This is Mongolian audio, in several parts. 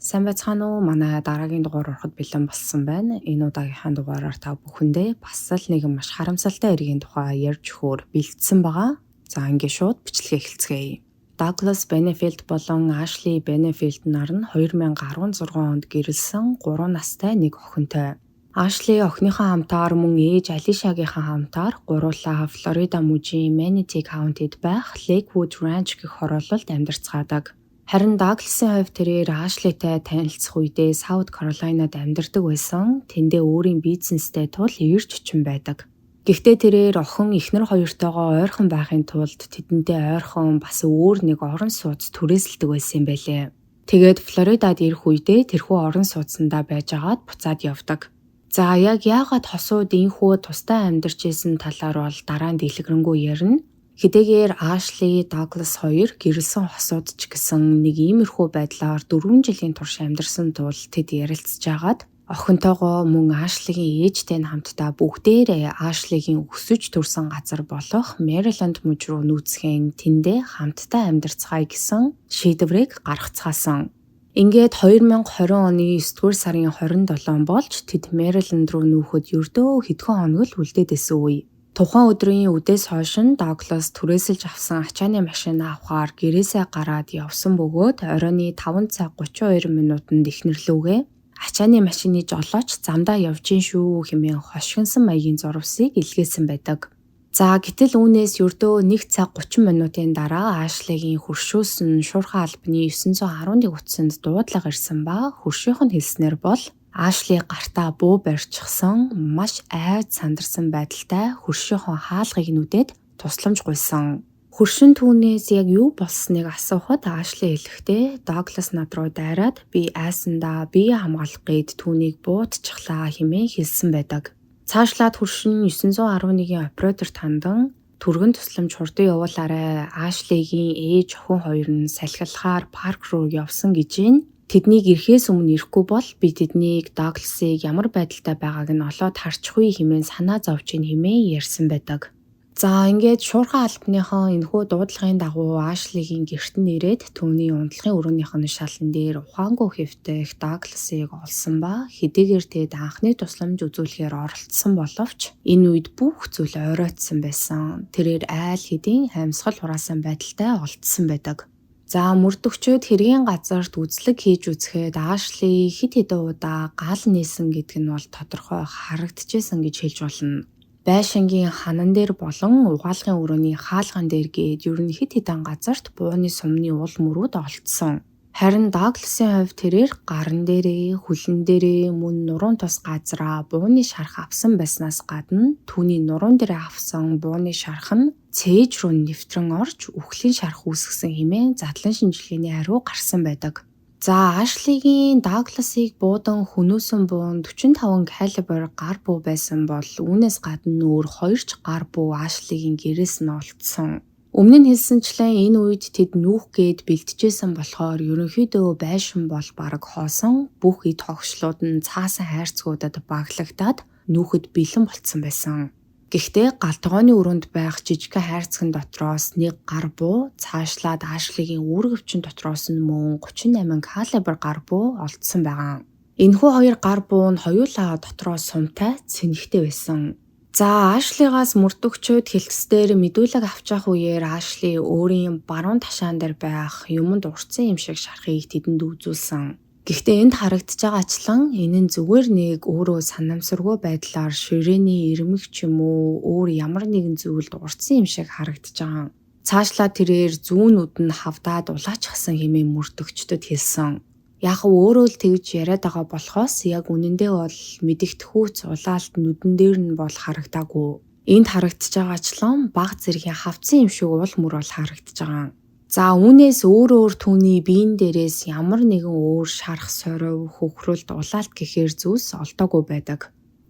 Сайн байцгаана уу? Манай дараагийн дугаар ороход бэлэн болсон байна. Энэ удаагийнхаа дугаараар та бүхэндээ бас л нэгэн маш харамсалтай эргийн тухай ярьж өгөхөөр бэлдсэн байгаа. За, ингээд шууд бичлэгээ эхэлцгээе. Douglas Benefield болон Ashley Benefield нар нь 2016 онд гэрлэсэн 3 настай нэг охинтой. Ashley охиныхоо хамтаар, мөн ээж Алишагийнхаа хамтаар гуруулаа Флорида мужийн Manatee County-д байх Lakewood Ranch гэх хороололд амьдарцгаадаг. Харин Дагласын хувьд тэрээр Ашлитай танилцах үедээ Саут Каролайнад амьдардаг байсан. Тэндээ өөрийн бизнестэй тул ирж очин байдаг. Гэхдээ тэрээр охин, эхнэр хоёртойгоо ойрхон байхын тулд тэдэнтэй ойрхон бас өөр нэг орон сууц түрээсэлдэг байсан юм байлээ. Тэгээд Флоридад ирэх үедээ тэрхүү орон сууцандаа байжгаад буцаад явдаг. За, яг яагаад хосууд ийнхүү тусдаа амьдарч исэн талаар бол дараа нь дэлгэрэнгүй ярина. Хэдийгээр Ашли, Даглас хоёр гэрлэсэн хосууд ч гэсэн нэг иймэрхүү байдлаар 4 жилийн турш амьдарсан тул тэд ярилцж агаад охинтойгоо, мөн Ашлигийн ээжтэй нь хамтдаа бүгдээрээ Ашлигийн өсөж төрсэн газар болох Мэриленд мужи руу нүүцгэн тэндээ хамтдаа амьдарцгаая гэсэн шийдвэрийг гаргацгаасан. Ингээд 2020 оны 9-р сарын 27 болж тэд Мэриленд руу нүүхэд ердөө хэдхэн хоног л үлдээд байсан үе. Тухайн өдрийн үдээс хойш нь Даглас түрээсэлж авсан ачааны машин авахаар гэрээсээ гараад явсан бөгөөд оройн 5 цаг 32 минутанд эхнэр лүүгээ ачааны машины жолооч замдаа явж гин шүү хэмээн хошигносон маягийн зурвасыг илгээсэн байдаг. За, гэтэл үүнээс ердөө 1 цаг 30 минутын дараа Ашлигийн хөршөөс нь шуурхай албаны 911 утсанд дуудлага ирсэн ба хөршийнх нь хэлснээр бол Ашли гартаа буу барьчихсан, маш айж сандарсан байдалтай хөршийнхөө хаалгыг нүдээд тусламж гуйсан. Хөршин түүнээс яг юу болсныг асуухад Ашли хэлэхдээ "Даглас над руу дайраад би айсандаа бие хамгаалах гээд түүнийг буутчихлаа" хэмээн хэлсэн байдаг. Цаашлаад хөршин 911-ийн операторт хандан түргэн тусламж хурдан явуулаарай. Ашлигийн ээж, охин хоёр нь салхилахаар парк руу явсан гэж байна. Тэднийг ирэхээс өмнө ирэхгүй бол би тэднийг, Дагласыг ямар байдалтай байгааг нь олоод харчихъя хэмээн санаа зовж байна хэмээн ярьсан байдаг. За, ингээд шуурхай албаныхан энэхүү дуудлагын дагуу Ашлигийн гэрт нь ирээд түүний унтлагын өрөөнийх нь шалан дээр ухаангүй хэвтэх Дагласыг олсон ба хэдийгээр тэд анхны тусламж үзүүлэхээр оролдсон боловч энэ үед бүх зүйл оройтсон байсан. Тэрээр айл хэдийн амьсгал хураасан байдалтай олдсон байдаг. За, мөрдөгчид хэргийн газарт үзлэг хийж үзэхэд Ашли хэд хэдэн удаа гал нээсэн гэдэг нь бол тодорхой харагдчихсан гэж хэлж болно. Байшингийн ханан дээр болон угаалгын өрөөний хаалган дээр гээд ер нь хэд хэдэн газарт бууны сумны ул мөрүүд олдсон. Харин Дагласын хувьд тэрээр гаран дээрээ, хөлөн дээрээ, мөн нуруун тус газраа бууны шарх авсан байснаас гадна түүний нуруун дээрээ авсан бууны шарх нь цээж рүү нэвтрэн орж үхлийн шарх үүсгэсэн хэмээн задлан шинжилгээний хариу гарсан байдаг. За, Ашлигийн Дагласыг буудан хөнөөсөн буун 45 калибр гар буу байсан бол үүнээс гадна өөр хоёр ч гар буу Ашлигийн гэрээс нь олдсон. Өмнө нь хэлсэнчлэн энэ үед тэд нүүх гээд бэлджээсэн болохоор ерөнхийдөө байшин бол бараг хоосон, бүх эд хогшлууд нь цаасан хайрцагуудад баглагдаад нүүхэд бэлэн болцсон байсан. Гэхдээ гал тогооны өрөөнд байх жижигхэн хайрцаган дотроос нэг гар буу, цаашлаад Ашлигийн үүргэвчин дотроос нь мөн 38 калибр гар буу олдсон байгаа. Энэхүү хоёр гар буу нь хоёулаа дотроо сумтай, цэнэгтэй байсан. За, Ашлигаас мөрдөгчид хэлтсээр мэдүүлэг авч явах үеэр Ашли өөрийн баруун ташаан дээр байх юманд уртсан юм шиг шархыг тэдэнд үзүүлсэн. Гэхдээ энд харагдаж байгаачлан энэ нь зүгээр нэг өөрөө санамсаргүй байдлаар ширээний ирмэг ч юм уу, өөр ямар нэгэн зүйлд уртсан юм шиг харагдаж байгаа. Цаашлаа тэрээр зүүн нүд нь хавдаад улаачихсан хэмээн мөрдөгчдөд хэлсэн. Яг өөрөө л тэгж яриад байгаа болохоос яг үнэндээ бол мэдэгдэхүйц улаалт нүдэн дээр нь бол харагдаагүй. Энд харагдаж байгаачлан бага зэргийн хавдсан юм шиг уул мөр бол харагдаж байгаа. За, үүнээс өөр өөр түүний биеийн дээрээс ямар нэгэн өөр шарх, сорив, хөхрөлт, улаалт гэхээр зүйлс олдоогүй байдаг.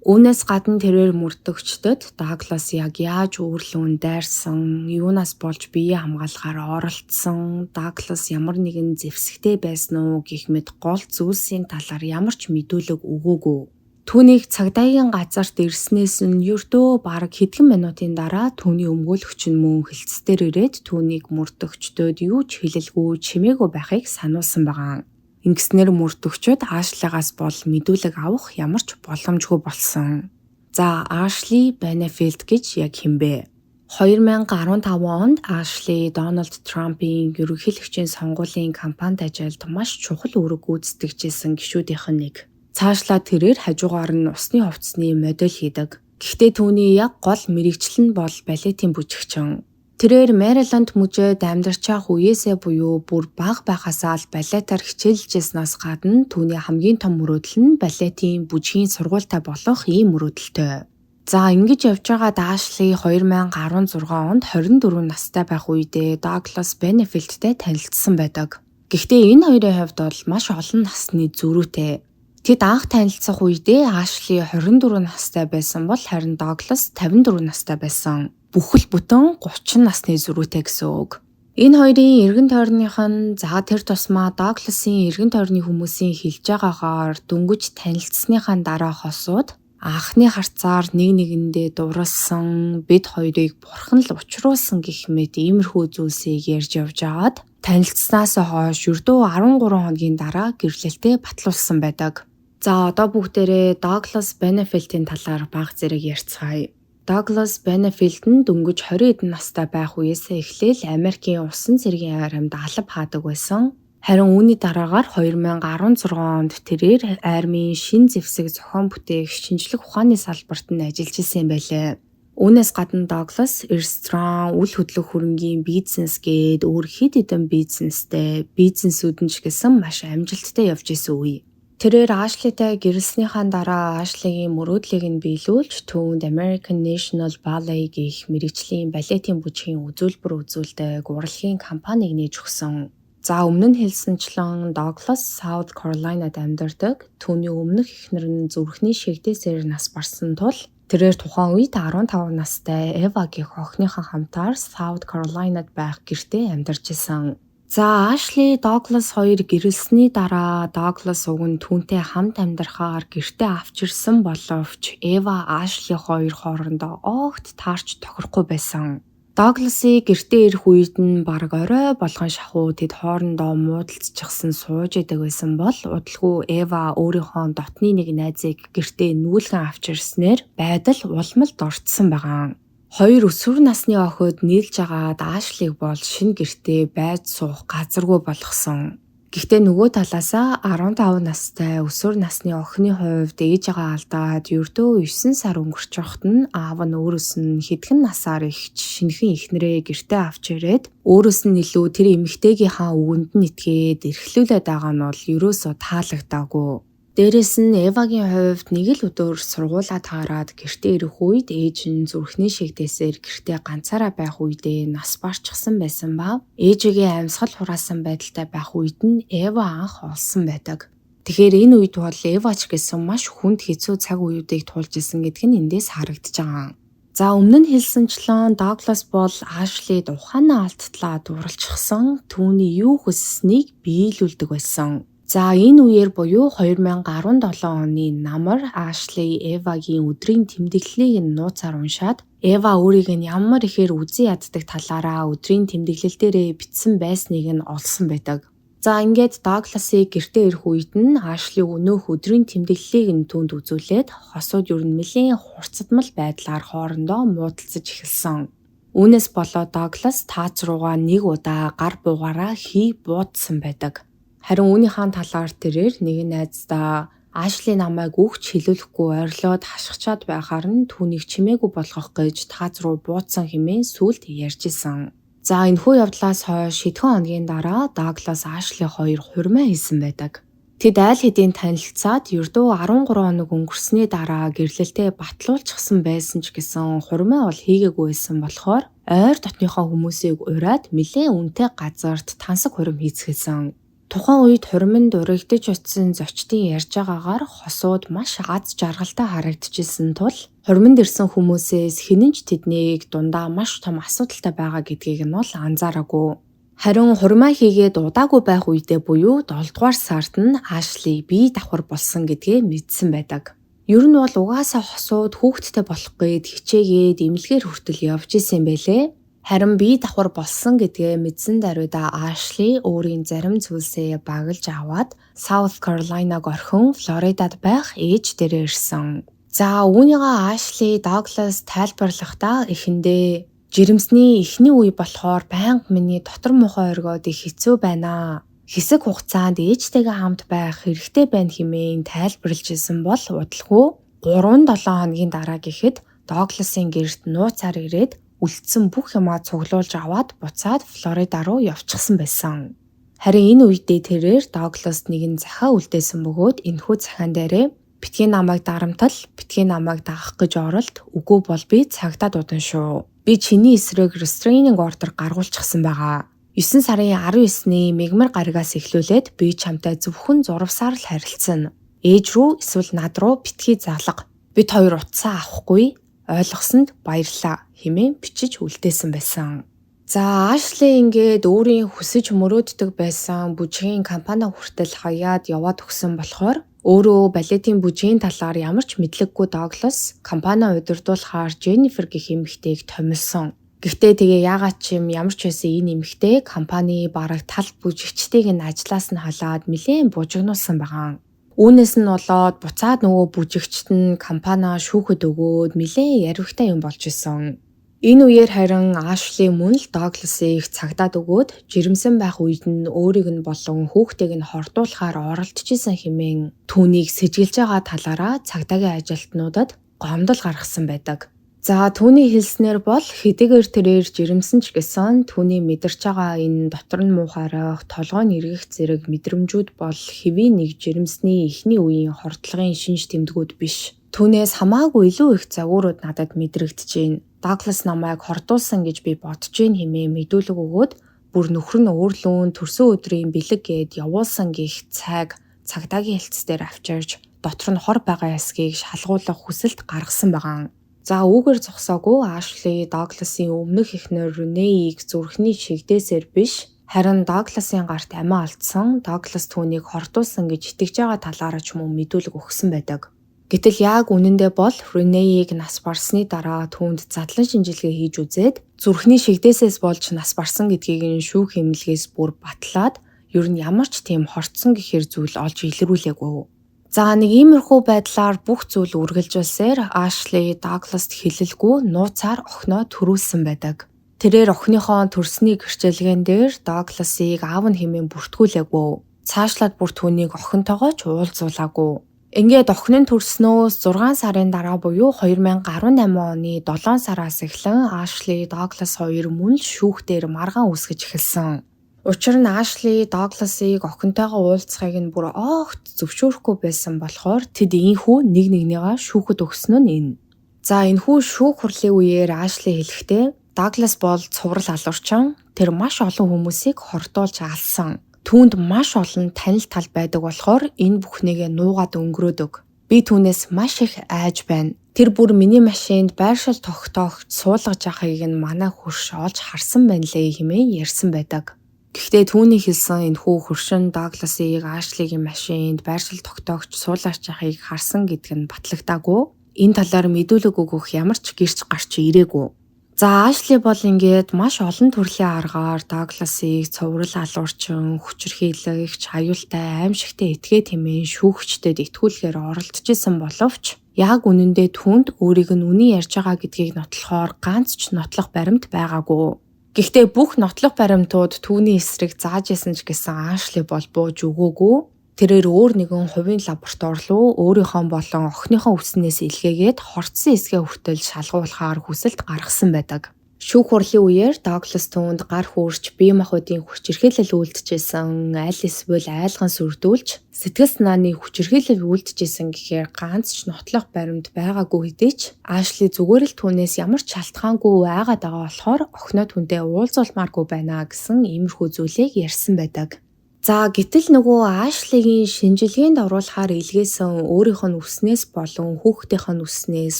Үүнээс гадна тэрээр мөрдөгчдөд Даглас яг яаж үүрлүүн дайрсан, юунаас болж биеэ хамгаалахаар оролдсон, Даглас ямар нэгэн зэвсэгтэй байсан уу гэх мэт гол зүйлсийн талаар ямар ч мэдүүлэг өгөөгүй. Түүнийг цагдаагийн газарт ирснээс нь ердөө бараг хэдхэн минутын дараа түүний өмгөөлөгч нь мөн хэлтс дээр ирээд түүнийг мөрдөгчдөд юу ч хэлэлгүй, чимээгүй байхыг сануулсан байгаа. Ингэснээр мөрдөгчид Ashley-гаас бол мэдүүлэг авах ямар ч боломжгүй болсон. За, Ashley Benefield гэж яг хэн бэ? 2015 онд Ashley Дональд Трампын ерөнхийлөгчийн сонгуулийн кампанит ажилд маш чухал үүрэг гүйцэтгэжсэн гишүүдийнх нь нэг. Цаашлаад тэрээр хажуугаар нь усны хувцсны модель хийдэг. Гэхдээ түүний яг гол мэргэжил нь бол балетын бүжигчин. Тэрээр Мэриленд мужид амьдарч байх үеэсээ буюу бүр бага байхаасаа л балетаар хичээлжсэнээс гадна түүний хамгийн том мөрөөдөл нь балетын бүжгийн сургуультай болох ийм мөрөөдөлтэй. За, ингэж явж байгаад Ashley 2016 онд 24 настай байх үедээ Douglas Benefield-тэй танилцсан байдаг. Гэхдээ энэ хоёрын хувьд бол маш олон насны зөрүүтэй. Тэд анх танилцах үедээ Ashley 24 настай байсан бол харин Douglas 54 настай байсан. Бүхэл бүтэн 30 насны зөрүүтэй гэсэн үг. Энэ хоёрын эргэн тойрных нь, за, тэр тусмаа Douglas-ын эргэн тойрны хүмүүсийн хэлж байгаагаар дөнгөж танилцсныхаа дараа хосууд анхны харцаар нэг нэгэндээ дурласан, бид хоёрыг бурхан л учруулсан гэх мэт иймэрхүү зүйлсийг ярьж явж байгаад танилцсанаас хойш ердөө 13 хоногийн дараа гэрлэлтээ батлуулсан байдаг. За, одоо бүгдээрээ Douglas Benefield-ийн талаар бага зэрэг ярьцгаая. Douglas Benefield нь дөнгөж 20 хэдэн настай байх үеэсээ эхлээл Америкийн усан цэргийн армид алба хаадаг байсан. Харин үүний дараагаар 2016 онд тэрээр армийн шинэ зэвсэг зохион бүтээх шинжлэх ухааны салбарт нь ажиллаж исэн юм байлээ. Үүнээс гадна Douglas ресторан, үл хөдлөх хөрөнгийн бизнес гээд өөр хэд хэдэн бизнестэй, бизнесүүд нь ч гэсэн маш амжилттай явж исэн үе. Тэрээр Ashley-тай гэрлэснийхаа дараа Ashley-гийн мөрөөдлийг нь биелүүлж түүнд American National Ballet гэх мэргэжлийн балетын бүжгийн үзүүлбэр үзүүлдэг урлагийн компанийг нээж өгсөн. За, өмнө нь хэлсэнчлэн Douglas South Carolina-д амьдардаг. Түүний өмнөх эхнэр нь зүрхний шигдээсээр нас барсан тул тэрээр тухайн үед 15 настай Eva гэх охиныхоо хамтаар South Carolina-д байх гэртээ амьдарч исэн. За, Ashley Douglas хоёр гэрлэсний дараа Douglas уг нь түүнтэй хамт амьдрахаар гэртээ авч ирсэн боловч Eva, Ashley хоёр хоорондоо огт таарч тохирохгүй байсан. Douglas-ыг гэртээ ирэх үед нь бараг орой болгон шахуу тэд хоорондоо муудалцчихсан сууж идэг байсан бол удалгүй Eva өөрийнхөө дотны нэг найзыг гэртээ нүүлгэн авч ирснээр байдал улам л дордсон байгаа. Хоёр өсвөр насны охид нийлж агаад Ashley-г бол шинэ гэртээ байж суух газаргүй болгосон. Гэхдээ нөгөө талаасаа 15 настай өсвөр насны охины хувьд ээжигээ алдаад ердөө 9 сар өнгөрч байхад нь аав нь өөрөөс нь хэдхэн насаар эгч шинэхэн эхнэрээ гэртээ авч ирээд өөрөөс нь илүү тэр эмэгтэйгийнхаа үгэнд нь итгээд эрхлүүлээд байгаа нь бол ерөөсөө таалагдаагүй. Дээрээс нь Эвагийн хувьд нэг л өдөр сургуулаа таарад гэртээ ирэх үед ээж нь зүрхний шигдээсээр гэртээ ганцаараа байх үедээ нас барчихсан байсан ба ээжигээ амьсгал хураасан байдалтай байх үед нь Эва анх олсон байдаг. Тэгэхээр энэ үед бол Эва ч гэсэн маш хүнд хэцүү цаг үеүүдийг туулж исэн гэдг нь эндээс харагдаж байгаа. За, өмнө нь хэлсэнчлэн Douglas бол Ashley-д ухаанаа алдтлаа дурлчихсан, түүний юу хүссэнийг биелүүлдэг байсан. За, энэ үеэр буюу 2017 оны намар Ashley Eva-гийн өдрийн тэмдэглэлийг нь нууцаар уншаад Эва өөрийг нь ямар ихээр үзэн яддаг талаараа өдрийн тэмдэглэл дээрээ бичсэн байсныг нь олсон байдаг. За, ингээд Douglas-ыг гэртээ ирэх үед нь Ashley өнөөх өдрийн тэмдэглэлийг нь түүнд үзүүлээд хосууд ер нь нэлээн хурцадмал байдлаар хоорондоо муудалцаж эхэлсэн. Үүнээс болоод Douglas тааз руугаа нэг удаа гар буугаараа хий буудсан байдаг. Харин үүнийхээ талаар тэрээр нэгэн найздаа Ashley намайг үг ч хэлүүлэхгүй орилоод хашгичаад байхаар нь түүнийг чимээгүй болгох гэж тааз руу буудсан хэмээн сүүлд ярьж исэн. За, энэхүү явдлаас хойш хэдхэн хоногийн дараа Douglas, Ashley хоёр хуримаа хийсэн байдаг. Тэд айл хэдийн танилцаад ердөө 13 хоног өнгөрсний дараа гэрлэлтээ батлуулчихсан байсан ч гэсэн хуримаа бол хийгээгүй байсан болохоор ойр дотныхоо хүмүүсийг ураад нэлээн үнэтэй газарт тансаг хурим хийцгээсэн. Тухайн үед хуриманд урагдаж очсон зочдын ярьж байгаагаар хосууд маш аз жаргалтай харагдчихсан тул хуриманд ирсэн хүмүүсээс хэн нь ч тэднийг дундаа маш том асуудалтай байгаа гэдгийг нь бол анзаараагүй. Харин хуримаа хийгээд удаагүй байх үедээ буюу 7 дугаар сард нь Ashley бие давхар болсон гэдгээ мэдсэн байдаг. Ер нь бол угаасаа хосууд хүүхэдтэй болох гээд хичээгээд эмнэлгээр хүртэл явж исэн юм байлээ. Харин бие давхар болсон гэдгээ мэдсэн даруйда Ашли өөрийн зарим зүйлсээ баглаж аваад South Carolina-г орхин Флоридад байх ээж дээрээ ирсэн. За үүнийгээ Ашли Douglas тайлбарлахдаа эхэндээ жирэмсний эхний үе болохоор байнга миний дотор муухай оргиод их хэцүү байна. Хэсэг хугацаанд ээжтэйгээ хамт байх хэрэгтэй байна хэмээн тайлбарлаж исэн бол удалгүй 3-7 хоногийн дараа гэхэд Douglas-ын гэрт нууцаар ирээд үлдсэн бүх юмаа цуглуулж аваад буцаад Флорида руу явчихсан байсан. Харин энэ үедээ тэрээр Douglas нэгэн захиа үлдээсэн бөгөөд энэхүү захиан дээрээ битгий намайг дарамтал, битгий намайг дагах гэж оролд, үгүй бол би цагдаа дуудана шүү. Би чиний эсрэг restraining order гаргуулчихсан байгаа. 9 сарын 19-ний мягмар гаригаас эхлүүлээд би чамтай зөвхөн зурвасаар л харилцана. Ээж рүү эсвэл над руу битгий залга. Бид хоёр утсаа авахгүй, ойлгосонд баярлалаа хэмээн бичиж үлдээсэн байсан. За Ашли ингээд өөрийн хүсэж мөрөөддөг байсан бүжгийн компани хүртэл хаяад яваад өгсөн болохоор өөрөө балетын бүжгийн талаар ямар ч мэдлэггүй Доглас компани удирдуулахаар Дженнифер гэх эмэгтэйг томилсон. Гэхдээ тэгээ яагаад ч юм ямар ч байсан энэ эмэгтэй компани бараг тал бүжигчдийг нь ажлаас нь халаад нэлээн бужигнуулсан байгаа. Үүнээс нь болоод буцаад нөгөө бүжигчд нь компаниа шүүхэд өгөөд нэлээн яривхтай юм болж исэн. Энэ үеэр харин Ашли мөн л Догласыг цагдаад өгөөд жирэмсэн байх үед нь өөрийг нь болон хүүхдийг нь хордуулахаар оролдож исэн хэмээн түүнийг сэжиглэж байгаа талаараа цагдаагийн ажилтнуудад гомдол гаргасан байдаг. За түүний хэлснээр бол хэдийгээр тэрээр жирэмсэн ч гэсэн түүний мэдэрч байгаа энэ дотор нь муухайрах, толгой нь эргэх зэрэг мэдрэмжүүд бол хэвийн нэг жирэмсний эхний үеийн хордлогын шинж тэмдгүүд биш. Түүнээс хамаагүй илүү их загварууд надад мэдрэгдэж байна. Douglas намайг хордуулсан гэж би бодож байна хэмээн мэдүүлэг өгөөд бүр нөхөр нь өөрлөн төрсөн өдрийн бэлэг гээд явуулсан гэх цайг цагдаагийн хэлц дээр авчирч дотор нь хор байгаа эсэхийг шалгуулах хүсэлт гаргасан байгаа. За үүгээр зогсоогүй Ашли Догласын өмнөх эхнэр Ренеийг зүрхний шигдээсээр биш харин Догласын гарт амиа алдсан, Доглас түүнийг хордуулсан гэж итгэж байгаа талаараа ч мөн мэдүүлэг өгсөн байдаг. Гэтэл яг үнэндээ бол Ренеийг нас барсны дараа түүнд задлан шинжилгээ хийж үзээд зүрхний шигдээсээс болж нас барсан гэдгийг нь шүүх эмнэлгээс бүр батлаад ер нь ямар ч тийм хорцсон гэхэр зүйл олж илрүүлээгүй. За нэг иймэрхүү байдлаар бүх зүйл үргэлжлүүлсээр Ашли Дагласт хэлэлгүй нууцаар охиноо төрүүлсэн байдаг. Тэрээр охиныхоо төрсний гэрчлэгэн дээр Дагласыг аав нь хэмээн бүртгүүлээгүй. Цаашлаад бүр түүнийг охинтойгоо ч уулзуулаагүй. Ингээд охин нь төрснөөс 6 сарын дараа буюу 2018 оны 7 сараас эхлэн Ашли Даглас хоёр мөн л шүүхтэр маргаан үүсгэж эхэлсэн. Учир нь Ашли Догласыг охинтойгоо уулзахыг нь бүр огт зөвшөөрөхгүй байсан болохоор тэд ийнхүү нэг нэгнийгаа шүүхэд өгсөн нь энэ. За энэхүү шүүх хурлын үеэр Ашли хэлэхдээ Доглас бол цуврал алуурчин, тэр маш олон хүмүүсийг хордуулж алсан. Түүнд маш олон танил тал байдаг болохоор энэ бүхнийг нуугаад өнгөрөөдөг. Би түүнээс маш их айж байна. Тэр бүр миний машинд байршил тогтоогч суулгаж явахыг нь манай хөрш олж харсан байна лээ хэмээн ярьсан байдаг. Гэхдээ түүний хэлсэн энэхүү хөршин Дагласыг Ашлийн машинд байршил тогтоогч суулгаж явахыг харсан гэдг нь батлагдаагүй. Энэ талаар мэдүүлэг өгөх ямар ч гэрч гарч ирээгүй. За Ашли бол ингээд маш олон төрлийн аргаар Дагласыг цуврал алуурчин, хүчирхийлэгч, аюултай, аимшигтай этгээд хэмээн шүүгчдэд итгүүлэхээр оролдож исэн боловч яг үнэндээ түүнд өөрийг нь үнэн ярьж байгаа гэдгийг нотлохоор ганц ч нотлох баримт байгаагүй. Гэхдээ бүх нотлох баримтууд түүний эсрэг зааж исэн ч гэсэн Ашли бол бууж өгөөгүй. Тэрээр өөр нэгэн хувийн лаборатори руу өөрийнхөө болон охиныхоо үснээс илгээгээд хорцсон эсгээ хүртэл шалгуулахаар хүсэлт гаргасан байдаг. Шүүх хурлын үеэр Доглас түүнд гар хүүрч бие махбодын хүчирхийлэл үйлдэжсэн, аль эсвэл айлган сүрдүүлж, сэтгэл санааны хүчирхийлэл үйлдэжсэн гэхээр ганц ч нотлох баримт байгаагүй хэдий ч Ашли зүгээр л түүнээс ямар ч шалтгаангүй айгаад байгаа болохоор охиноо түүнтэй уулзуулмааргүй байна гэсэн иймэрхүү зүйлийг ярьсан байдаг. За гэтэл нөгөө Ашлийн шинжилгээнд оруулахаар илгээсэн өөрийнх нь үснээс болон хүүхдийнх нь үснээс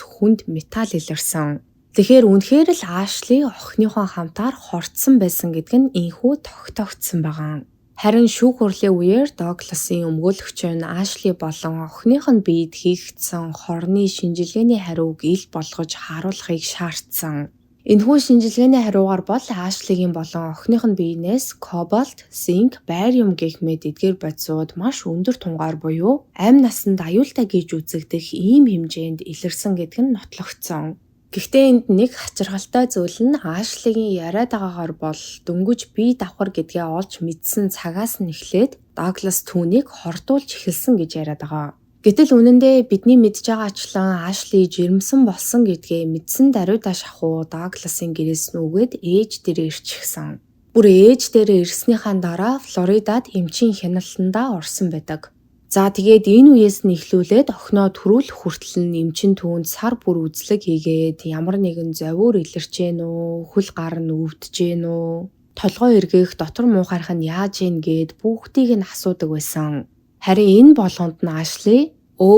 хүнд металл илэрсэн. Тэгэхээр үнэхээр л Ашли охиныхоо хамтаар хорцсон байсан гэдг нь энхүү тогтоогдсон байгаа. Харин шүүх хурлын үеэр Догласын өмгөөлөгч нь Ашли болон охиных нь биед хийгдсэн хорны шинжилгээний хариуг ил болгож харуулахыг шаардсан. Энэхүү шинжилгээний хариугаар бол Ашлигийн болон охиных нь биенээс кобальт, зинк, бариум гэх мэт эдгээр бодисууд маш өндөр тунгаар буюу амь насанд аюултай гэж үзэгдэх ийм хэмжээнд илэрсэн гэдэг нь нотлогдсон. Гэхдээ энд нэг хачирхалтай зүйл нь Ашлигийн яриад байгаагаар бол дөнгөж бие давхар гэдгээ олж мэдсэн цагаас нь эхлээд Даглас түүнийг хордуулж эхэлсэн гэж яриад байгаа. Гэтэл үнэндээ бидний мэдж байгаачлан Ашли жирэмсэн болсон гэдгээ мэдсэн даруйдаа шахуу Дагласын гэрээс нүгээд ээж дээрээ ирчихсэн. Бүр ээж дээрээ ирснийхаа дараа Флоридад эмчийн хяналтандаа орсон байдаг. За тэгээд энэ үеэс нь эхлүүлээд охиноо төрүүлэх хүртэл нь эмчин түүнд сар бүр үзлэг хийгээд ямар нэгэн зовиур илэрч гин үү, хөл гар нь өвдөж гин үү, толгой эргэх, дотор муухайрах нь яаж гин гээд бүгдийг нь асуудаг байсан. Харин энэ болгонд нь Ашли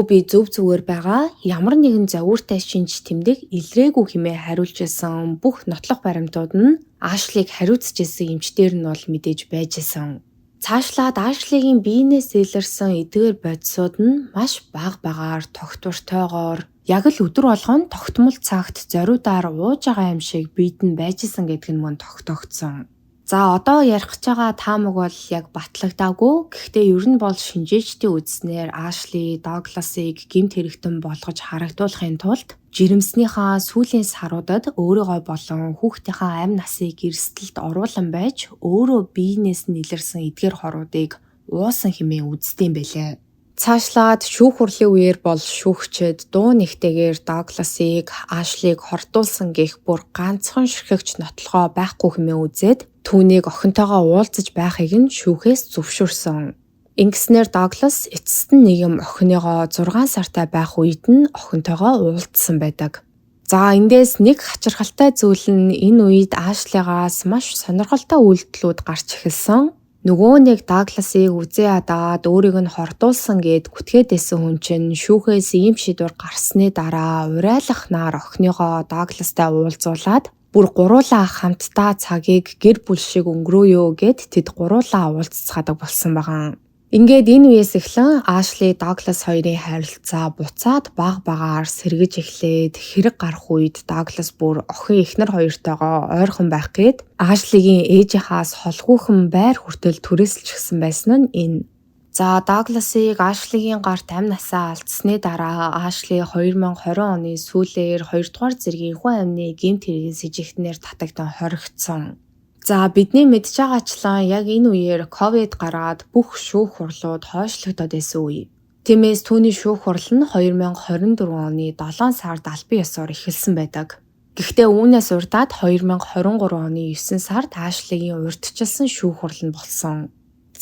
би зөв зүгээр байгаа, ямар нэгэн зовиуртай шинж тэмдэг илрээгүй хэмээн хариулж байсан бүх нотлох баримтууд нь Ашлиг хариуцж исэн эмчдэр нь бол мэдээж байж исэн. Цаашлаад Ашлигийн биенээс илэрсэн эдгээр бодисууд нь маш бага багаар тогтвортойгоор яг л өдөр болгон тогтмол цагт зориудаар ууж байгаа юм шиг биед нь байж исэн гэдг нь мөн тогтоогдсон. За одоо ярих гэж байгаа таамаг бол яг батлагдаагүй. Гэхдээ ер нь бол шинжээчдийн үзснээр Ашли Дагласыг гэмт хэрэгтэн болгож харагдуулахын тулд жирэмснийхаа сүүлийн саруудад өөрийгөө болон хүүхдийнхаа амь насыг эрсдэлд оруулан байж өөрөө биенээс нь илэрсэн эдгээр хоруудыг уусан хэмээн үздэг юм байлээ. Цаашлаад шүүх хурлын үеэр бол шүүгчид дуу нэгтэйгээр Дагласыг Ашлиг хордуулсан гэх бүр ганцхан ширхэгч нотлогоо байхгүй хэмээн үзээд түүнийг охинтойгоо уулзаж байхыг нь шүүхээс зөвшөөрсөн. Ингэснээр Даглас эцэст нь нэгэн охиныгоо 6 сартай байх үед нь охинтойгоо уулзсан байдаг. За эндээс нэг хачирхалтай зүйл нь энэ үед Ашлигаас маш сонирхолтой үйлдэлүүд гарч эхэлсэн. Нөгөө нэг Дагласыг үзээ ядаад өөрийг нь хордуулсан гэд гүтгээд байсан хүн чинь шүүхээс ийм шийдвэр гарсны дараа урайлахнаар охиныгоо Дагластай уулзуулаад бүр гуруулаа хамтдаа цагийг гэр бүл шиг өнгөрөөё гэд тэд гуруулаа уулзцаадаг болсон байгаа. Ингээд энэ үеэс эхлэн Ашли Даглас хоёрын харилцаа буцаад баг багаар сэргэж эхлээд хэрэг гарах үед Даглас бүр охин эхнэр хоёртойгоо ойрхон байх гээд Ашлигийн ээжийнхаас холгүйхэн байр хүртэл түрээсэлчихсэн байсан нь энэ. За Дагласыг Ашлигийн гарт амь насаа алдсны дараа Ашли 2020 оны сүүлээр 2 дугаар зэргийн хүн амны гэмт хэргийн сэжигтнээр татагдан хоригдсон. За бидний мэдж байгаачлан яг энэ үеэр ковид гараад бүх шүүх хурлууд хойшлогдоод байсан үе. Тиймээс түүний шүүх хурал нь 2024 оны 7 сард албан ёсоор эхэлсэн байдаг. Гэхдээ үүнээс урдаад 2023 оны 9 сард Ашлигийн урьдчилсан шүүх хурал нь болсон.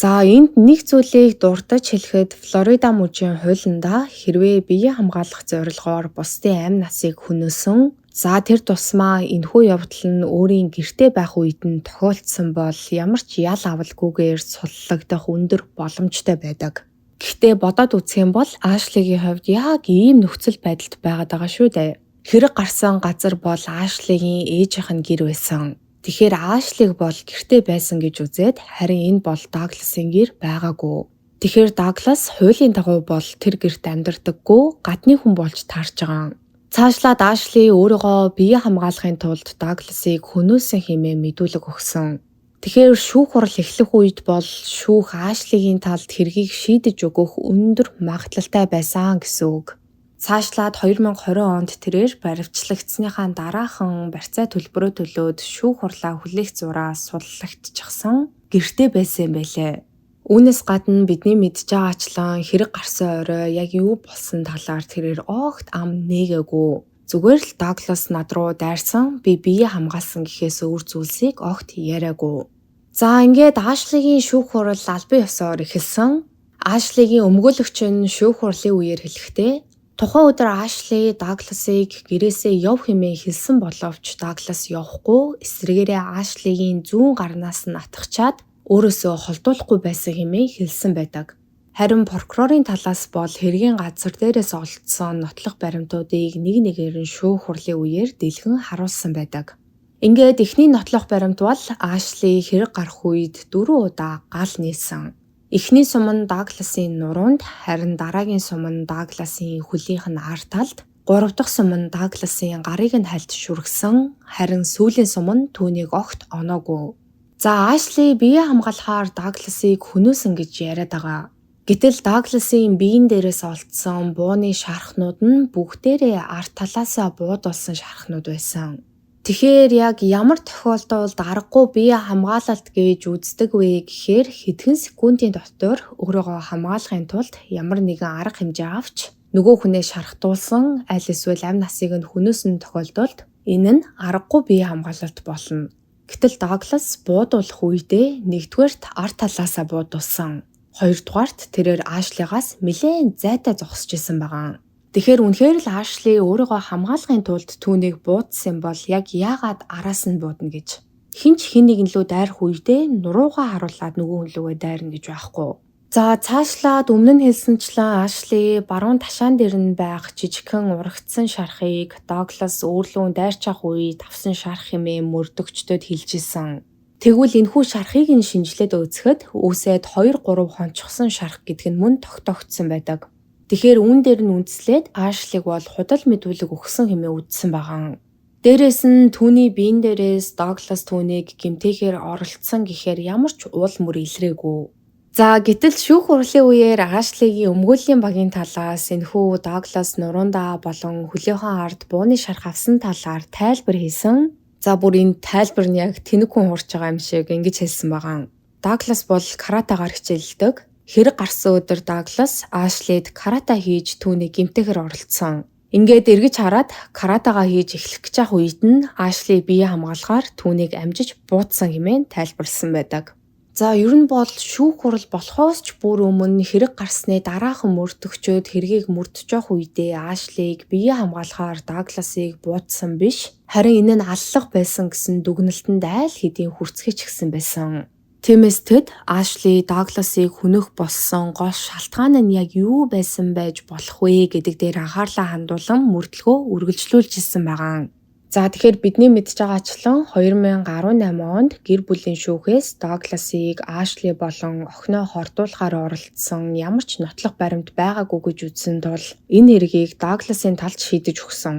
За энд нэг зүйлийг дурдаж хэлэхэд Флорида мужийн хуулиндаа хэрвээ бие хамгаалах зорилгоор бусдын амь насыг хөнөөсөн, за тэр тусмаа энэхүү явдал нь өөрийн гэрте байх үед нь тохиолдсон бол ямар ч ял авалгүйгээр суллагдах өндөр боломжтой байдаг. Гэхдээ бодоод үзэх юм бол Ашлигийн хувьд яг ийм нөхцөл байдалд байгаад байгаа шүү дээ. Хэрэг гарсан газар бол Ашлигийн ээжийнх нь гэр байсан. Тэгэхээр Ашлиг бол гэрте байсан гэж үзээд харин энэ бол Дагласын гэр байгаагүй. Тэгэхээр Даглас хуулийн дагуу бол тэр гэрт амьдардаггүй гадны хүн болж таарч байгаа. Цаашлаад Ашли өөрийгөө бие хамгаалахын тулд Дагласыг хөнөөсөн хэмээн мэдүүлэг өгсөн. Тэгэхээр шүүх хурал эхлэх үед бол шүүх Ашлигийн талд хэргийг шийдэж өгөх өндөр магадлалтай байсан гэсэн үг. Цаашлаад 2020 онд тэрээр баривчлагдсныхаа дараахан барьцаа төлбөрөө төлөөд шүүх хурлаа хүлээх зураас суллагдчихсан гэрте байсан юм байлээ. Үүнээс гадна бидний мэдж байгаачлан хэрэг гарсан орой яг юу болсон талаар тэрээр огт ам нээгээгүй. Зүгээр л Даглас над руу дайрсан, би бие хамгаалсан гэхээс өөр зүйлсийг огт яриаггүй. За ингээд Ашлигийн шүүх хурал албан ёсоор эхэлсэн. Ашлигийн өмгөөлөгч нь шүүх хурлын үеэр хэлэхдээ тухайн өдөр Ашли Дагласыг гэрээсээ яв хэмээн хэлсэн боловч Даглас явахгүй, эсрэгээрээ Ашлигийн зүүн гарнаас нь атгачаад өөрөөсөө холдуулахгүй байсан хэмээн хэлсэн байдаг. Харин прокурорын талаас бол хэргийн газар дээрээс олдсон нотлох баримтуудыг нэг нэгээр нь шүүх хурлын үеэр дэлгэн харуулсан байдаг. Ингээд эхний нотлох баримт бол Ашли хэрэг гарах үед 4 удаа гал нээсэн. Эхний сум нь Дагласын нуруунд, харин дараагийн сум нь Дагласын хөлийнх нь ар талд, 3 дахь сум нь Дагласын гарыг нь хальт шүргсэн, харин сүүлийн сум нь түүнийг огт оноогүй. За Ашли бие хамгаалахаар Дагласыг хөнөөсөн гэж яриад байгаа. Гэтэл Дагласын биеийн дээрээс олдсон бууны шархнууд нь бүгдээрээ ард талаасаа буудулсан шархнууд байсан. Тэгэхээр яг ямар тохиолдолд аргагүй бие хамгаалалт гэж үздэг вэ гэхээр хэдхэн секундын дотор өөрийгөө хамгаалахын тулд ямар нэгэн арга хэмжээ авч нөгөө хүнээ шархтуулсан аль эсвэл амь насыг нь хөнөөсөн тохиолдолд энэ нь аргагүй бие хамгаалалт болно. Гэтэл Даглас буудуулах үедээ нэгдүгээрт ард талаасаа буудулсан. Хоёрдугаарт тэрээр Ашлигаас нэлээн зайтай зогсож исэн байгаа. Тэгэхээр үнэхээр л Ашли өөрийгөө хамгаалахын тулд түүнийг буудсан бол яг яагаад араас нь буудна гэж. Хэн ч хэн нэгэн лүү дайрах үедээ нуруугаа харуулад нөгөө хүн лүүгээ дайрна гэж байхгүй. За цаашлаад өмнө нь хэлсэнчлэн Ашли баруун ташаан дээр нь байх жижигхэн урагдсан шархыг Даглас өөрлөн дайрч авах үед авсан шарх хэмээн мөрдөгчдөд хэлж исэн. Тэгвэл энэхүү шархыг нь шинжилээд үзэхэд үүсээд 2 3 хончсон шарх гэдэг нь мөн тогтоогдсон байдаг. Тэгэхээр үүн дээр нь үндэслээд Ашлиг бол худал мэдүүлэг өгсөн хэмээн үзсэн байгаа. Дээрээс нь түүний биен дээрээс Даглас түүнийг гэмтээхээр оролцсон гэхээр ямар ч уул мөр илрээгүй. За гэтэл шүүх хурлын үеэр Ашлигийн өмгөөллийн багийн талаас энэхүү Даглас нурундаа болон хөлийнхөө ард бууны шарх авсан талаар тайлбар хийсэн. За бүр энэ тайлбар нь яг тэнэг хүн хуурч байгаа юм шиг ингэж хэлсэн байгаа. Даглас бол каратагаар хичээллэдэг. Хэрэг гарсан өдөр Даглас Ашлид карата хийж түүнийг гэмтээхээр оролцсон. Ингээд эргэж хараад каратагаа хийж эхлэх гэж явах үед нь Ашли бие хамгаалахаар түүнийг амжиж буудсан хэмээн тайлбарласан байдаг. За ер нь бол шүүх хурал болохоос ч бүр өмнө хэрэг гарсны дараахан мөрдөгчөөд хэргийг мөрдөж явах үедээ Ашлиг бие хамгаалахаар Дагласыг буудсан биш, харин энэ нь аллах байсан гэсэн дүгнэлтэнд айл хэдийн хүрцгээч гисэн байсан. Тиймээс тэд Ашли Дагласыг хөнөөх болсон гол шалтгаан нь яг юу байсан байж болох вэ гэдэг дээр анхаарлаа хандуулан мөрдлөгөө үргэлжлүүлж ирсэн байгаа. За тэгэхээр бидний мэдж байгаачлан 2018 онд гэр бүлийн шүүхээс Дагласыг Ашли болон охиноо хордуулахаар оролдсон ямар ч нотлох баримт байгаагүй гэж үзсэн тул энэ хэргийг Дагласын талд шийдэж өгсөн.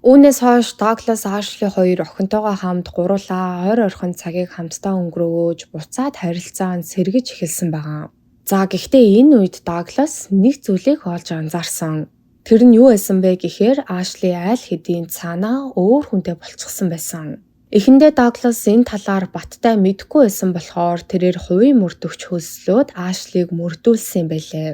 Үүнээс хойш Даглас Ашли хоёр охинтойгоо хамт гуруулаа ойр ойрхон цагийг хамтдаа өнгөрөөж буцаад харилцаа нь сэргэж эхэлсэн байгаа. За гэхдээ энэ үед Даглас нэг зүйлийг олж анзаарсан. Тэр нь юу байсан бэ гэхээр Ашли айл хэдийн цаанаа өөр хүнтэй болчихсон байсан. Эхэндээ Даглас энэ талаар баттай мэдэхгүй байсан болохоор тэрээр хувийн мөрдөгч хөлслөөд Ашлиг мөрдүүлсэн юм байлээ.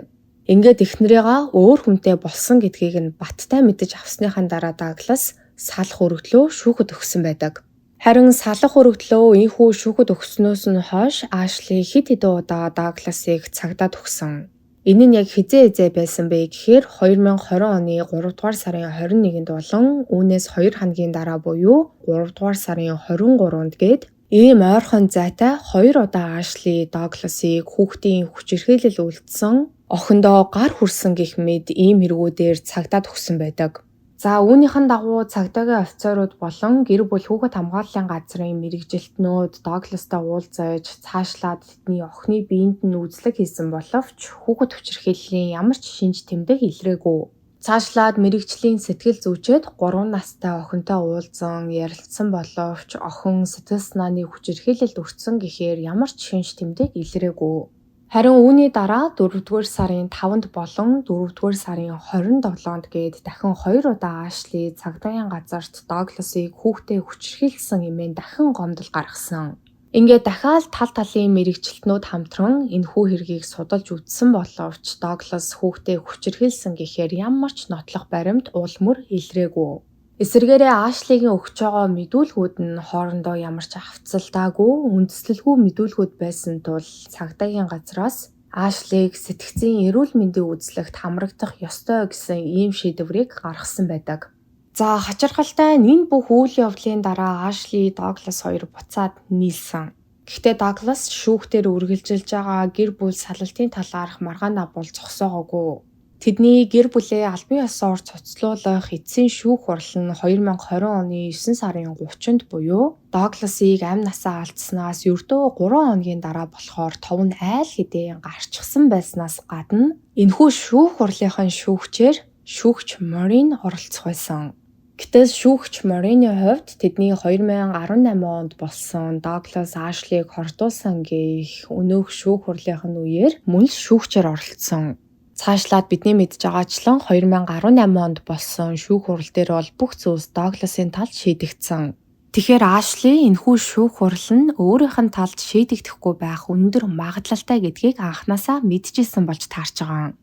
Ингээд эхнэрийгаа өөр хүнтэй болсон гэдгийг нь баттай мэдэж авсныхаа дараа Даглас салах өргөдлөө шүүхэд өгсөн байдаг. Харин салах өргөдлөө энэхүү шүүхэд өгснөөс нь хойш Ашли хэд хэдэн удаа Дагласыг цагдаад өгсөн. Энэ нь яг хэзээ хэзээ байсан бэ гэхээр 2020 оны 3 дугаар сарын 21-нд болон үүнээс 2 хоногийн дараа буюу 3 дугаар сарын 23-нд гээд ийм ойрхон зайтай 2 удаа Ашли Дагласыг хүүхдийн хүчирхийлэл үйлдсэн, охиндоо гар хүрсэн гэх мэт ийм хэрэгүүдээр цагдаад өгсөн байдаг. За үүнийхэн дагуу цагдаагийн офицерууд болон гэр бүл хүүхэд хамгааллын газрын мэргэжилтнүүд Дагластай уулзаж цаашлаад тэдний охины биед нь үзлэг хийсэн боловч хүүхэд хүчирхийллийн ямар ч шинж тэмдэг илрээгүй. Цаашлаад мэргэжлийн сэтгэл зүйчид 3 настай охинтой уулзан ярилцсан боловч охин сэтгэл санааны хүчирхийлэлд өртсөн гэхээр ямар ч шинж тэмдэг илрээгүй. Харин үүний дараа 4-р сарын 5-нд болон 4-р сарын 27-нд гээд дахин 2 удаа Ашли цагдаагийн газарт Дагласыг хүүхдээ хүчирхийлсэн хэмээн дахин гомдол гаргасан. Ингээд дахиад тал талын мэргэжилтнүүд хамтран энэхүү хэргийг судалж үзсэн боловч Даглас хүүхдээ хүчирхийлсэн гэхээр ямар ч нотлох баримт улмөр илрээгүй. Эсвэргээрээ Ашлигийн өгч байгаа мэдүүлгүүд нь хоорондоо ямар ч авцалдаагүй, үндэслэлгүй мэдүүлгүүд байсан тул цагдаагийн газраас Ашлиг сэтгцийн эрүүл мэндийн үзлэгт хамрагдах ёстой гэсэн ийм шийдвэрийг гаргасан байдаг. За хачирхалтай нь энэ бүх үйл явдлын дараа Ашли Даглас хоёр буцаад нийлсэн. Гэхдээ Даглас шүүхтэр үргэлжилж байгаа гэр бүл салалтын талаарх маргаанаа бол зогсоогоогүй. Тэдний гэр бүлээ албан ёсоор цуцлуулах эцсийн шүүх хурал нь 2020 оны 9 сарын 30-нд буюу Дагласыг амь насаа алдсанаас ердөө 3 хоногийн дараа болохоор тов нь айл хэдийн гарчихсан байснаас гадна энэхүү шүүх хурлынхаа шүүгчээр шүүгч Морин оролцох байсан. Гэтэл шүүгч Морины хувьд тэдний 2018 онд болсон Douglas Ashley-г хортуулсан гэх өнөөх шүүх хурлынх нь үеэр мөн л шүүгчээр оролцсон. Цаашлаад бидний мэдж байгаачлан 2018 онд болсон шүүх хурал дээр бол бүх зүйлс Douglas-ын талд шийдэгдсэн. Тэгэхээр Ashley энэхүү шүүх хурал нь өөрийнх нь талд шийдэгдэхгүй байх өндөр магадлалтай гэдгийг анхнаасаа мэдчихсэн болж таарч байгаа.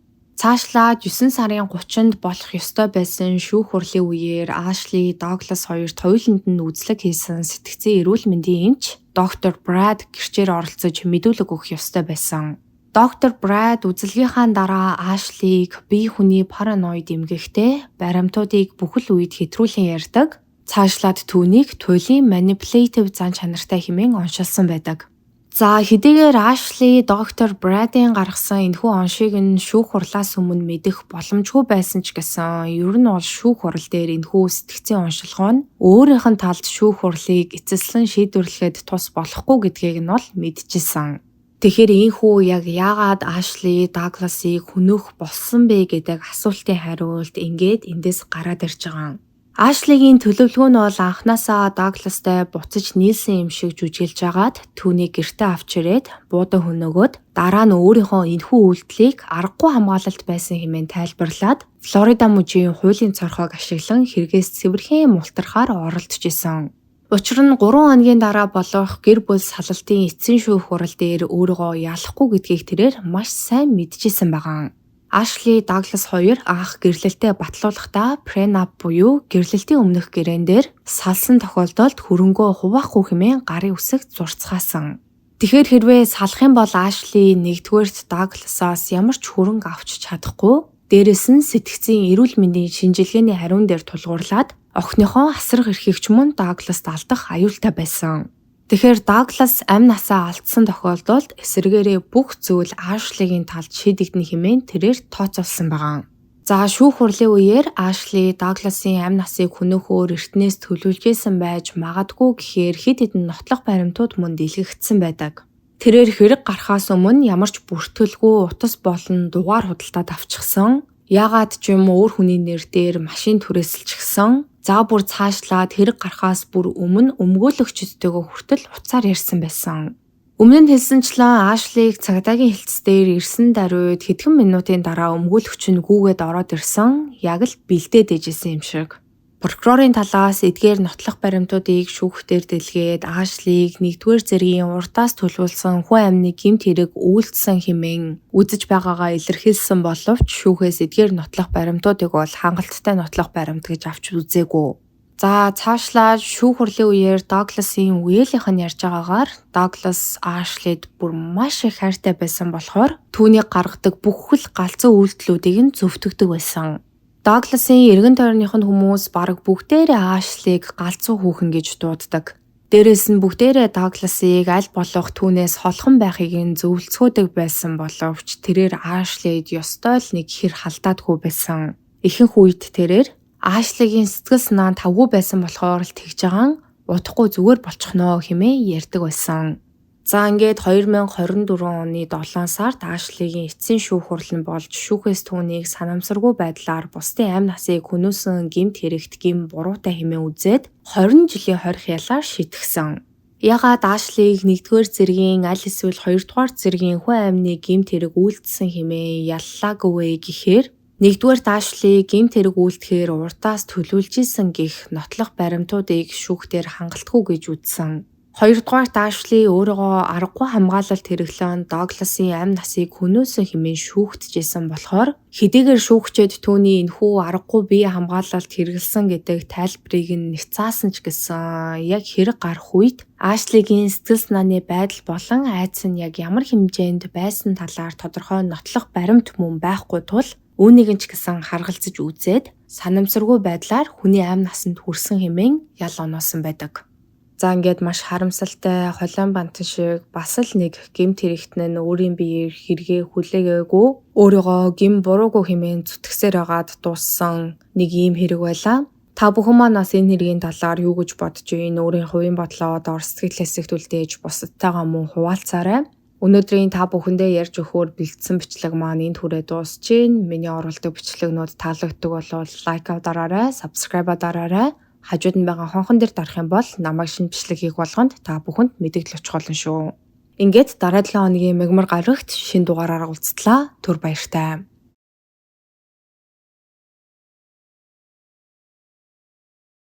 Цаашлаад 9 сарын 30-нд болох ёстой байсан шүүх хурлын үеэр Ashley, Douglas хоёрт хоёуланд нь үзлэг хийсэн сэтгцийн эрүүл мэндийн эмч доктор Brad гэрчээр оролцож мэдүүлэг өгөх ёстой байсан. Доктор Brad үзлэгийнхаа дараа Ashley-г бие хүний параноид эмгэгтэй, баримтуудыг бүхэл үед хэтрүүлэн ярьдаг, цаашлаад түүнийг туйлын manipulative зан чанартай хэмээн оншилсан байдаг. За, хэдийгээр Ashley доктор Brad-ын гаргасан энэхүү оншийг нь шүүх хурлаас өмнө мэдэх боломжгүй байсан ч гэсэн ер нь бол шүүх хурал дээр энэхүү сэтгцийн оншилгоо нь өөрийнх нь талд шүүх хурлыг эцэслэн шийдвэрлэхэд тус болохгүй гэдгийг нь бол мэдчихсэн. Тэгэхээр энэхүү яг яагаад Ashley Douglas-ыг хөнөөх болсон бэ гэдэг асуултын хариулт ингээд эндээс гараад ирж байгаа. Ashley-гийн төлөвлөгөө нь бол анхнаасаа Douglas-тай буцаж нийлсэн юм шиг жүжиглэж байгаад түүнийг гэртээ авч ирээд буудан хөнөөгөөд дараа нь өөрийнхөө энэхүү үйлдэлийг аргагүй хамгаалалт байсан хэмээн тайлбарлаад Флорида мужийн хуулийн цорхоог ашиглан хэрэгээс цэвэрхэн мултрахаар оролдож исэн. Учир нь 3 хоногийн дараа болох гэр бүл салалтын эцсийн шүүх хурал дээр өөрийгөө ялахгүй гэдгийг тэрээр маш сайн мэдчихсэн байгаа. Ashley Douglas хоёр анх гэрлэлтээ батлуулахдаа prenup буюу гэрлэлтийн өмнөх гэрээн дээр салсан тохиолдолд хөрөнгөө хуваахгүй хэмээн гарын үсэг зурцгаасан. Тэгэхээр хэрвээ салах юм бол Ashley нэгдүгээрт Douglas-аас ямар ч хөрөнгө авч чадахгүй, дээрэс нь сэтгцийн эрүүл мэндийн шинжилгээний хариун дээр тулгуурлаад охиныхоо асрах эрхийг ч мөн Douglas-д алдах аюултай байсан. Тэгэхээр Douglas амь насаа алдсан тохиолдолд эсрэгээрээ бүх зүйл Ashley-гийн талд шийдэгдэнэ хэмээн тэрээр тооцоолсон байгаа. За, шүүх хурлын үеэр Ashley Douglas-ын амь насыг хөнөөхөөр эртнээс төлөвлөжсэн байж магадгүй гэхээр хэд хэдэн нотлох баримтууд мөн дэлгэгдсэн байдаг. Тэрээр хэрэг гарахаас өмнө ямар ч бүртгэлгүй утас болон дугаар худалдаад авчихсан. Яагаад ч юм өөр хүний нэр дээр машин түрээсэлчихсэн. За, бүр цаашлаад хэрэг гарахаас бүр өмнө өмгөөлөгчдтэйгөө хүртэл утсаар ярьсан байсан. Өмнө нь хэлсэнчлэн Ashley-г цагдаагийн хэлтс дээр ирсэн даруйд хэдхэн минутын дараа өмгөөлөгч нь гүйгээд ороод ирсэн. Яг л бэлдээд ээжсэн юм шиг. Прокурорын талаас эдгээр нотлох баримтуудыг шүүхтэр дэлгээд Ashley-г нэгдүгээр зэргийн урдаас төлөвлөсөн хүн амны гэмт хэрэг үйлдсэн хэмээн үзэж байгаагаа илэрхийлсэн боловч шүүхээс эдгээр нотлох баримтуудыг бол хангалттай нотлох баримт гэж авч үзээгүй. За, цаашлаад шүүх хурлын үеэр Douglas-ын үеэлийнх нь ярьж байгаагаар Douglas Ashley-д бүр маш их хайртай байсан болохоор түүнийг гаргадаг бүх л галзуу үйлдэлүүдийг нь зөвтгөдөг байсан. Douglas-ын эргэн тойрных нь хүмүүс бараг бүгдээрээ Ashley-г галзуу хүүхэн гэж дууддаг. Дээрээс нь бүгдээрээ Douglas-ыг аль болох түүнээс холхон байхыг нь зөвлөцгөөдөг байсан боловч тэрээр Ashley-д ёстой л нэг хэр халдаадгүй байсан. Ихэнх үед тэрээр Ashley-гийн сэтгэл санаа нь тавгүй байсан болохоор л тэгж байгаа, удахгүй зүгээр болчихноо хэмээн ярьдаг байсан. За, ингээд 2024 оны 7 сард Ashley-гийн эцсийн шүүх хурал нь болж шүүхээс түүнийг санамсаргүй байдлаар бусдын амь насыг хөнөөсөн гэмт хэрэгт гэм буруутай хэмээн үзээд 20 жилийн хорих ялаар шийтгсэн. Яагаад Ashley-г нэгдүгээр зэргийн аль эсвэл хоёрдугаар зэргийн хүн амны гэмт хэрэг үйлдсэн хэмээн яллаагүй вэ гэхээр нэгдүгээр Ashley гэмт хэрэг үйлдэхээр урдаас төлөвлөж исэн гэх нотлох баримтуудыг шүүхтэр хангалтгүй гэж үзсэн. Хоёрдугаарт Ashley өөрийгөө аргагүй хамгаалалт хэрэглэн Douglas-ын амь насыг хөнөөсөн хэмээн шүүгдэжсэн болохоор хэдийгээр шүүгчид түүний энэхүү аргагүй бие хамгаалалт хэрэглэсэн гэдэг тайлбарыг нь няцаасан ч гэсэн яг хэрэг гарах үед Ashley-гийн сэтгэл санааны байдал болон айдас нь яг ямар хэмжээнд байсан талаар тодорхой нотлох баримт мөн байхгүй тул үүнийг нь ч гэсэн харгалзаж үзээд санамсаргүй байдлаар хүний амь насанд хүрсэн хэмээн ял оноосон байдаг. За, ингээд маш харамсалтай холион бантан шиг бас л нэг гэмт хэрэгтэн нь өөрийн биеэр хэрэгээ хүлээгээгүй, өөрийгөө гэм буруугүй хэмээн зүтгэсээр байгаад дууссан нэг ийм хэрэг байлаа. Та бүхэн маань бас энэ хэргийн талаар юу гэж бодож байна? Өөрийн хувийн бодлоо доор сэтгэл хэсэгт үлдээж бусадтайгаа мөн хуваалцаарай. Өнөөдрийн та бүхэндээ ярьж өгөхөөр бэлдсэн бичлэг маань энд хүрээд дуусч байна. Миний оруулдаг бичлэгнүүд таалагддаг бол like дараарай, subscribe дараарай. Хажууд нь байгаа хонхон дээр дарах юм бол намайг шинэ бичлэг хийх болгонд та бүхэнд мэдэгдэл очих болно шүү. Ингээд дараа 7 хоногийн мягмар гарагт шинэ дугаараар уулзтлаа. Түр баяртай.